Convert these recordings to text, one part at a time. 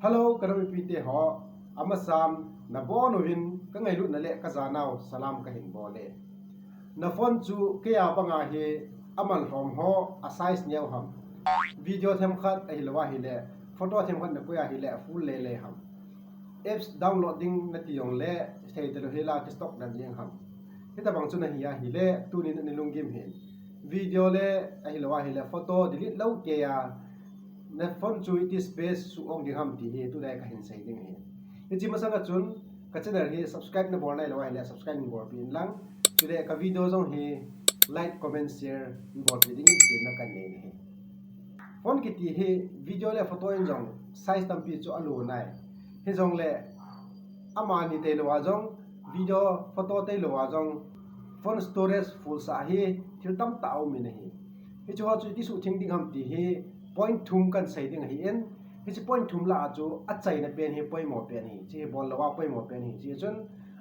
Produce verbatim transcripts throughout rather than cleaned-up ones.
Hello, ka nam mipi te ho, amasan nabonchauvin ka ngailutna le ka janau salam kahin bol e. Na phone chu keiya banga hi amalhom ham, a size neo ham, video themkhat ahilou ahile photo themkhat nakoi ahile a full lele ham, apps download ding nati jongle thei talou hela kistock dan jeng ham, hitabang chu nahi ahile tunin ana lunggim hih in. Video le ahilou ahile photo delete lou keiya na phone chu iti space suh ong ding ham ti hi tulai kahin sei ding ahi. Hiche masanga chun ka channel hi subscribe nabol nailou ahile subscribe neibolpeh in lang, chule ka video jong hi like, comment, share neibolpeh dingin temna kanei ahi. Phone kiti hi video le photo in jong size tampi chu alo nai. Hijongle amani tailou a jong, video, photo tailou a jong phone storage full sah hi thil tamtah aumin ahi. Hicheho chu iti suhtheng ding ham ti hi point thum kahin sei ding ahin, hiche point thum lah a chu achaina pen hi poimo pen ahi, hiche hi bollou a poimo pen ahi. Hichea chun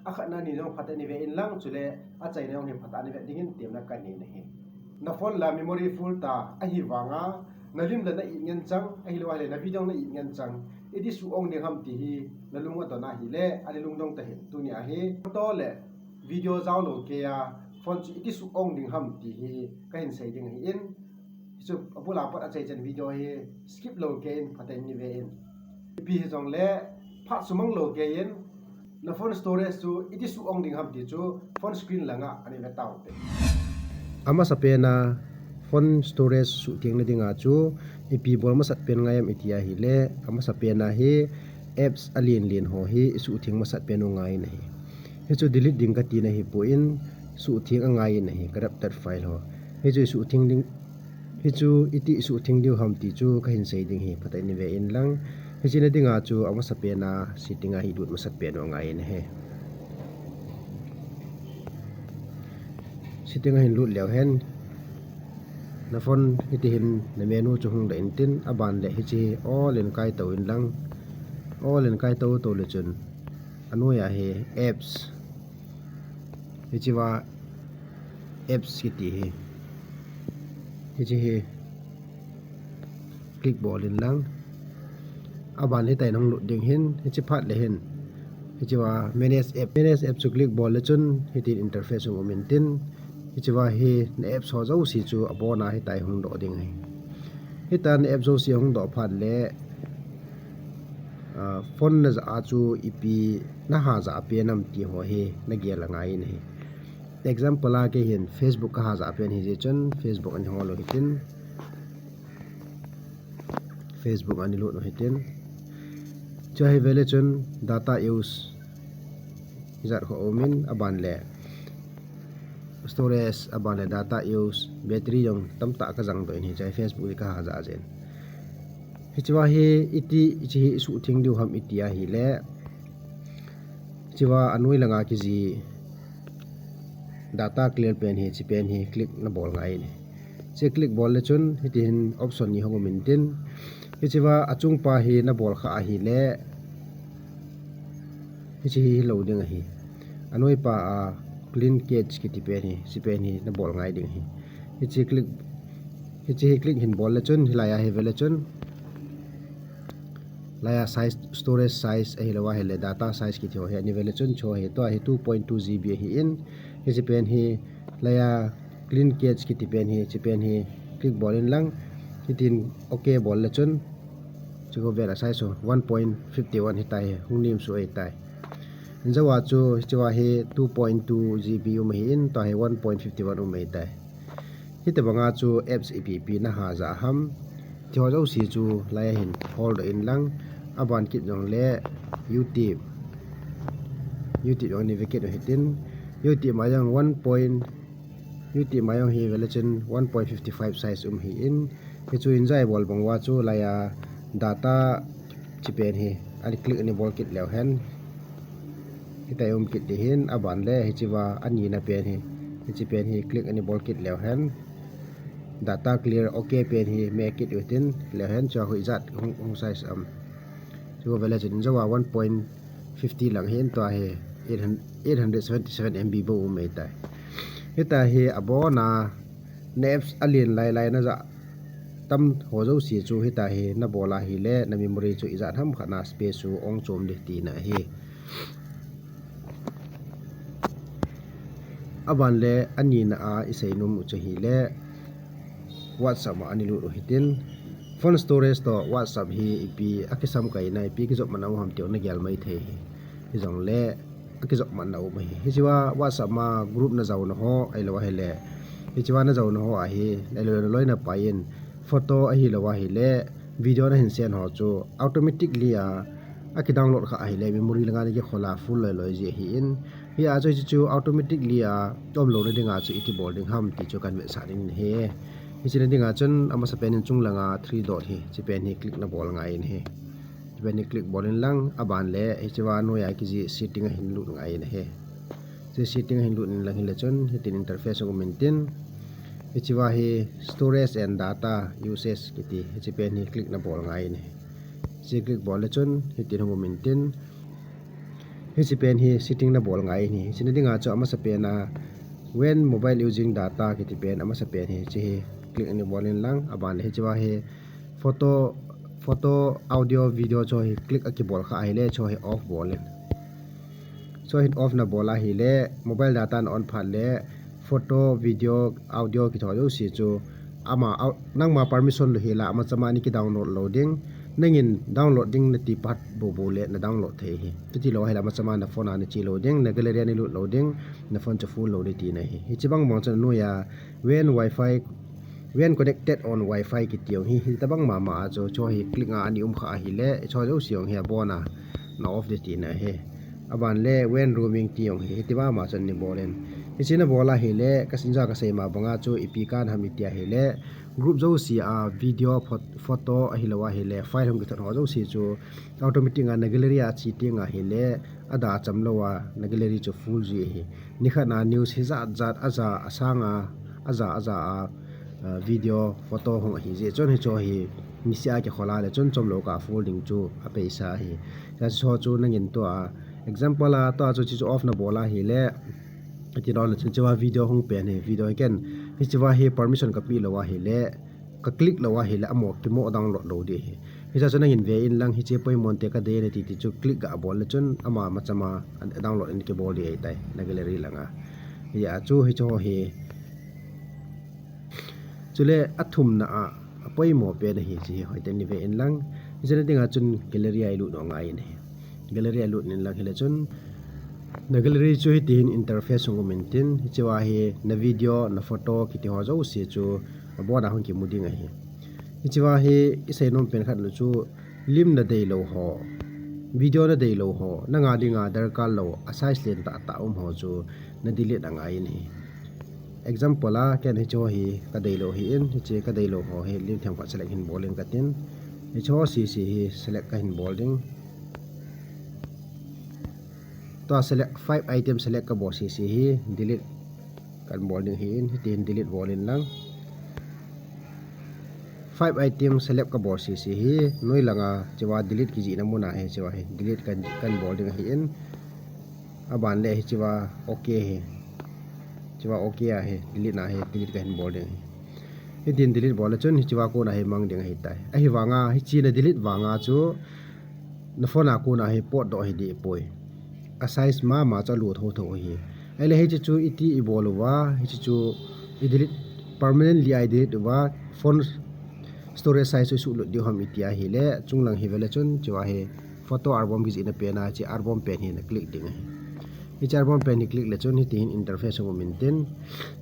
akhatna ni jong phatah in nave in lang, chule achaina jong hi phatah in nave dingin temna kanei ahi. Na phone la memory full ta ahivanga nalim le na it ngen chang, ahilou ahile na video na it ngen chang, iti suh ong ding ham ti hi nalung adon ahile ana lungdong tahih in. Tunia hi photo le video jaolou keiya phone chu iti suh ong ding ham ti hi kahin sei ding ahin, hichu abul a pat achai chan video hi skip lou keiyin phatah in nave in. Ipi hijongle phat sumang lou keiyin na phone storage chu iti suh ong ding ham ti chu phone screen langa ana ve taute. Amasapen a phone storage suhthengna dinga chu ipi bol masat pen ngai ham iti ahile, amasapen a hi apps alen len ho hi isuhtheng masat pen u ngai in ahi. Hichu delete ding kati nahipon, suhtheng angai in ahi, corrupted file ho. Hichu isuhtheng ding, hichu iti suhtheng diu ham ti chu kahin sei ding ahi, phatah in nave in lang. Hiche na dinga chu amasapen a setting a hi lut masat pen u ngai in ahi. Setting a hin lut leu hen, na phone hitihin na menu chu hung doh intin, aban le hiche hi all in kaitou in lang, all in kaitou tou le chun anoiya hi apps, hichea apps kiti hi, hiche hi click bol in lang, aban hitia hung lut ding ahin, hiche phat le hin hichea manage app, manage app chu click bol le chun hitin interface hung um intin, hichea hi na apps ho jouse chu abona hitia hung doh ding ahi. Hitia na app jouse hung doh phat le, ah, phone najah a chu ipi naha jah pen ham ti ho hi nagel angai in ahi. Example a keihin Facebook kaha jah pen ahijeh chun Facebook ana hol u hitin, Facebook ana lut u hitin. Chua hi ve le chun data use ijat kho umin, aban le storage, aban le data use, battery jong tamtah kajang doh in, hiche hi Facebook hi kaha jah jeh in. Hichea hi iti, hiche hi isuhtheng diu ham iti ahile, hichea anoi langa kiji data clear pen hi, hiche pen hi click nabol ngai in ahi. Hiche click bol le chun hitihin option ni hung um intin, hichea achung pa hi nabol khah ahile, hiche hi hilou ding ahi. Anoi pa a clean cache kiti pen hi, hiche pen hi nabol ngai ding ahi. Hiche click, hiche hi click hin bol le chun, hilaiya hi ve le chun, laiya size, storage size ahilou ahile data size kiti ho hi ana ve le chun, chu hi tua hi two point two G B ahin, hiche pen hi laiya clean cache kiti pen hi, hiche pen hi click bol in lang, hitin OK bol le chun, chu ko vela size ho one point fifty one hitia hi hung nem suh ahitai. Injouva chu hichea hi two point two G B um ahin, tua hi one point fifty one um ahitai. Hitobanga chu apps ipi ipi naha jah ham ti ho jouse chu laiya hin hol doh in lang, aban kit jongle YouTube, YouTube jong ana ve kit u hitin, YouTube ma jong one point, YouTube ma jong hi ve le chun one point fifty five size um ahin, hichu enjoy bol bang uva chu laiya data hiche pen hi ana click ana bol kit leu hen, hitia um kit ding ahin, aban le hichea anina pen hi, hiche pen hi click ana bol kit leu hen, data clear OK pen hi me kit u hitin, leu hen chua hi ijat hung, hung size ham. Chu ko ve le chun injouva one point fifty lang ahin, tua hi eight hundred, eight hundred seventy seven M B bou um ahitai. Hitia hi abona na apps alen lai lai najah tam ho jouse chu hitia hi nabol ahile na memory chu ijat ham khat na space chu ong chom ding tina ahi. Aban le anina a isei nom u chu ahile WhatsApp a ana lut u hitin. Phone storage toh WhatsApp hi ipi akisamkaina, ipi kijopmatna um ham ti nagel maithei hi. Hijongle akijopmatna um ahi. Hichea WhatsApp ma group najaona ho ahilou ahile, hichea najaona ho ahi, nailou loina pai in photo ahilou ahile video nahin send ho chu automatically a akidownload kha ahile memory langa ana kikhol a full loiloi ji ahin. Hia chu hiche chu automatically a umlouna dinga chu iti bol ding ham ti chu kahin vetsah ding ahi. Hiche na dinga chun amasapen in chunglanga three dot hi, hiche pen hi click nabol ngai in ahi. Hiche pen hi click bol in lang, aban le hichea noiya kijih setting a hin lut ngai in ahi. Hiche setting a hin lut in lang hile chun hitin interface hung um intin. Hichea hi storage and data usage kiti, hiche pen hi click nabol ngai in ahi. Hiche click bol le chun hitin hung um intin. Hiche pen hi setting nabol ngai in ahi. Hiche na dinga chu amasapen a when mobile using data kiti pen amasapen hi, hiche hi click ana bol in lang, aban le hichea hi photo, photo, audio, video chu hi click akibol kha ahile chu hi off bol in. Chu hin off nabol ahile mobile data na on phat le photo, video, audio kiti ho jouse chu ama, au-, nangma permission lou hela amachama ana kidownload lou ding. Nangin download ding nati phat boubou le nadownload thei ahi. Chuti lou ahile amachama na phone a nache lou ding, na gallery a nalut lou ding, na phone chu full lou ding tina ahi. Hiche bang bang chun noiya when Wi-Fi, when connected on Wi-Fi kiti jong hi, hitobang mama a chu, chu hi click a ana um kha ahile, chu jouse jong hi abona na off ding tina ahi. Aban le when roaming ti jong hi, hiti mama chun ana bol in. Hiche nabol ahile, kasin ja kasei ma banga chu ipi kana ham iti ahile, group jouse a video, phot-, photo ahilou ahile file hung kithot ho jouse chu automatic a na gallery a che teng ahile ada cham lou a na gallery chu full ji ahi. Nikhat na news hijat jat aja asanga, aja aja a, a, video, photo hung ahi jeh chun hichu hi niseh a kikhol a le chun chomlou kah a full ding chu apeisa ahi. Hichu chu nangin tua example a tua chu hichu off nabol ahile, iti lou le chun hichea video hung pen hi, video hi ken hichea hi permission kapeh lou ahile, ka click lou ahile amo kimo download lou ding ahi. Hichea chu nangin ve in lang hiche poimo inte kadei nati ti chu click ga bol le chun ama machama download ana kibol ding ahitai na gallery langa. Hia chu hichu hi. Chule athumna a, apoimo pen ahi hiche hi, hoiten ive in lang. Hiche na dinga chun gallery a ilut u ngai in ahi. Gallery a ilut in lang hile chun na gallery chu hitihin interface hung um intin, hichea hi na video, na photo kiti ho jouse chu abona hung kimu ding ahi. Hichea hi isei nom pen khat nu chu lim nadeilou ho, video nadeilou ho, nanga dinga darkar lou, a size len tah tah um ho chu na delete angai in ahi. Example a, ken hichu hi kadeilou ahin, hiche kadeilou ho hi lim themkhat select hin bol in katin. Hichu sese hi select kahin bol ding. Tua select, five item select kabol sese hi delete kahin bol ding ahin, hitin delete bol in lang. Five item select kabol sese hi, noi langa hichea delete kijihna muna hi hichea hi delete kahin, kahin bol ding ahin. Aban le hichea okay hi. Hichea okay ahi, delete na hi, delete kahin bol ding ahi. Hitin delete bol le chun hichea kona hi mang ding ahitai. Ahivanga, hiche na delete vanga chu na phone a kona hi potdoh hi dehpoi. A size mama chu alut thotho ahi. Ahile hiche chu iti ibol uva, hiche chu i delete, permanently a i delete uva, phone storage size chu isuhlut diu ham iti ahile, chunglang hi vele chun, hichea hi photo album kijihna pen a, hiche album pen hi na click ding ahi. Hiche album pen hi click le chun, hitihin interface hung um intin.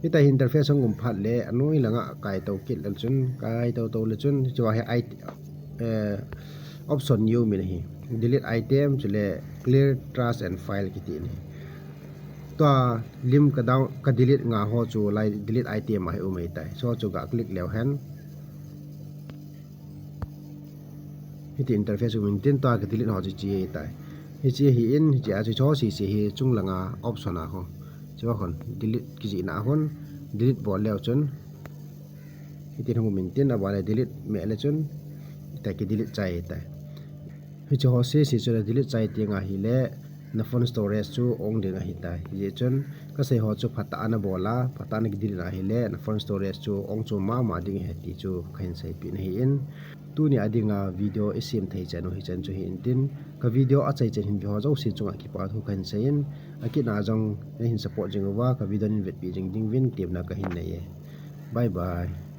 Hitia hi interface hung um phat le, anoi langa kaitou kit le chun, kaitou tou le chun, hichea hi i, eh, option ni um in ahi. Delete item, chule clear trash and file kiti in ahi. Tua lim ka down, ka delete nga ho chu lai delete item a hi um ahitai. Chu chu ga click leu hen. Hiti interface um intin tua ka delete ho chu hiche ahitai. Hiche ahin, hiche a chu hiche ho sese hi chunglanga option a ho. Hiche a hon delete kijihna a hon delete bol leu chun. Hitin hung um intin, aban le delete meh le chun, hitia ki delete chai ahitai. Hiche ho sese chu delete chai teng ahile, na phone storage chu on ding ahitai. Hijeh chun kasei ho chu phatah a nabol a, phatah a na delete na ahile na phone storage chu on chu mama ding ahi ti chu kahin seipeh nahi in. Tuni a dinga video isem thei chan u hichan chu hi intin, ka video achai chan hin ve ho jouse chunga kipa thu kahin sei in, akit a jong nahin support jing uva ka video nahin vetpeh jing diuvin temna kahin nei e. Bye bye.